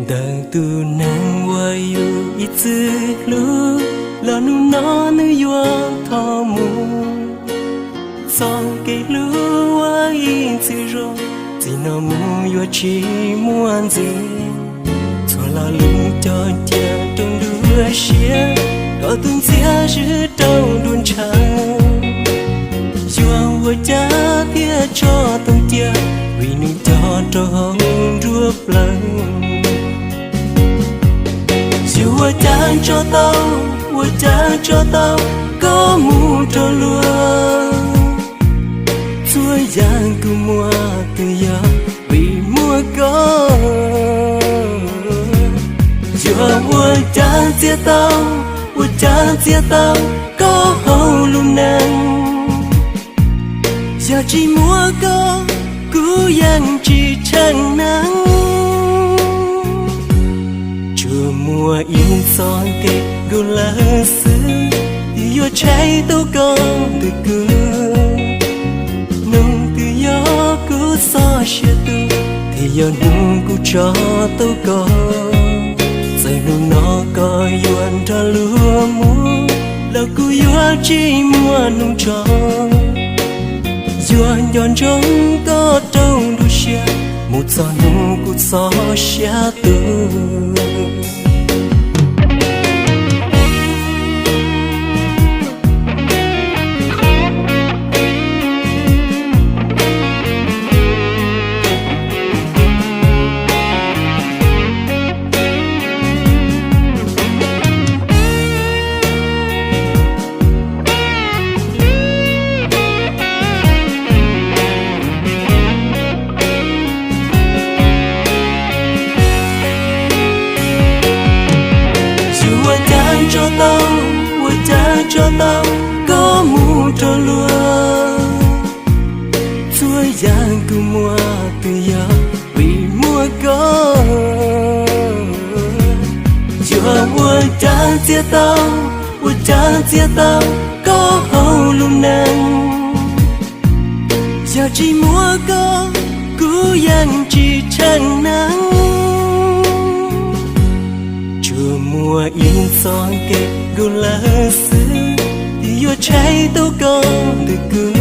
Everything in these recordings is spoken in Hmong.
Ntawm tus neeg uas yus ib txwm hlub, los hnub no nws yuav thov mus. Txoj kev hlub uas ib txwm zoo, txij no mus yuav tsis muaj ntxiv. Txhua lo lus cog cia rau nruab siab, kom tus ntxias swb rau nruab ntshav. Yuav ua cas thiaj tso tau cia, vim nws cog rau hauv nruab plawv. Yuav ua cas tso tau, ua cas tso tau, koj mus rau luag. Txhua yam kuv muaj twb yog vim muaj koj. Yuav ua cas txiav tau, ua cas txiav tau koj hauv lub neej. Yog tsis muaj koj, kuv yeej tsis tsheej neeg. Tsuas muaj ib txoj kev nkaus lawm xwb, twb yuav tshaib tau koj ntawm kuv. Hnub twg yog kuv txoj sia tu, thiaj yog hnub kuv tso tau koj. Txawm hnub no koj yuav nrog luag mus, los kuv yuav tsis muaj hnub tso. Yuav nco ntsoov koj rau nruab siab, mus txog hnub kuv txoj sia tu. Yuav ua cas tso tau, ua cas tso tau koj mus rau luag. Txhua yam kuv muaj twb yog vim muaj koj. Yuav ua cas txiav tau, ua cas txiav tau koj hauv lub neej. Yog tsis muaj koj, kuv yeej tsis tsheej neeg. Tsuas muaj ib txoj kev nkaus lawm xwb, twb yuav tshaib tau koj ntawm kuv.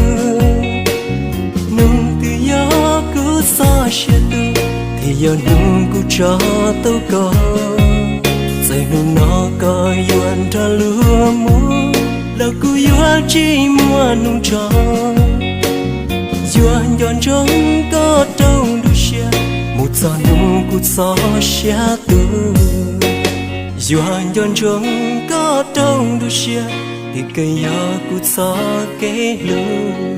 Hnub twg yog kuv txoj sia tu, thiaj yog hnub kuv tso tau koj. Txawm hnub no koj yuav nrog luag mus, los kuv yuav tsis muaj hnub tso. Yuav nco ntsoov koj rau nruab siab, mus txog hnub kuv txoj sia tu. Yuav nco ntsoov koj rau nruab siab, twb kawg yog kuv txoj kev hlub.